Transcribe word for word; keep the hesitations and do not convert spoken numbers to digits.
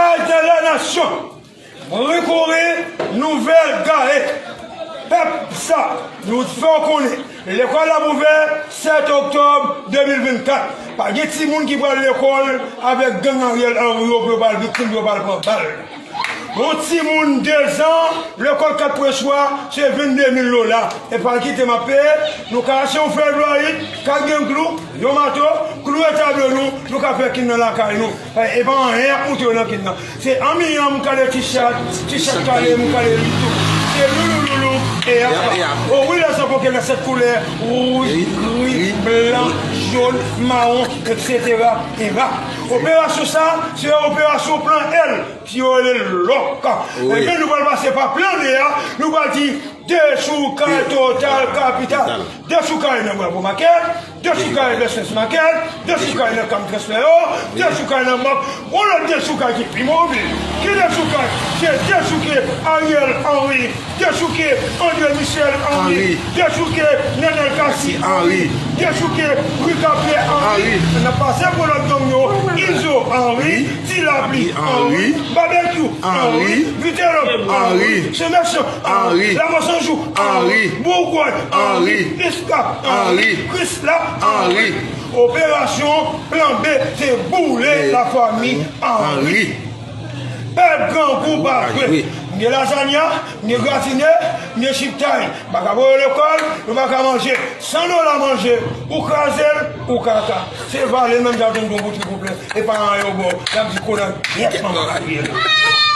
Mèt de la nasyon, Ricouri, Nouvèl Gare. Pèp sa, nou fè w konnen, lekòl ap ouvè sèt oktòb de mil vennkat. Pa gen timoun ki pral lekòl avèk gang Ariel Henry yo pou yo pral viktim, pou yo pral pran bal. Yon timoun dezan, lekòl kat pwen swa, se vennde mil dola. E pa kite m ap peye, nou ka achte yon fèy dwayit, kat gen klou, yon mato, kloure tablo nou, nou ka fè kin nan lakay nou. E pa anyen y ap moute yo nan kin nan. Se anmiyan m kale ti chat, ti chat kale m kale li tou. Se loulou loulou e apa. O wi, lè zanfan ke nan sèt koulè, wouj, gri, blan, jòn, mawon, etsetera. Operasyon sa, se operasyon plan L. Si yo rele lòk. Ebyen, nou pral pase pa plan de a, nou pral di dechoukay total kapital. Dechoukay nan Bravo Market, dechoukay Best West Market, dechoukay nan Kam Transfè yo, dechoukay nan bank. Yon lòt dechoukay ki pi move. Ki dechoukay? Se dechouke Ariel Henry, dechouke André Michel Henry, dechouke Nenel Cassy Henry, dechouke Rika Pierre Henry. N ap pase pou lòt gang yo, Izo Henry, Ti Lapli Henry, Babekyou Henry, Vitelòm Henry, Semèchan Henry, Lamò Sanjou Henry, Bougòy Henry, Niska Henry, Krisla Henry. Operasyon plan B, se boule lafanmi Henry. Pèp grangou pa jwe. M gen lazanya, m gen gratine, m gen chiptay. M pa ka voye yo lekòl, yo pa ka manje. San dola manje, ou kraze l, ou kaka. Se vale l menm, y ap jwenn yon bout tripouplè. E paran yo ba w, y ap di konan gyèt manman k ap kriye l.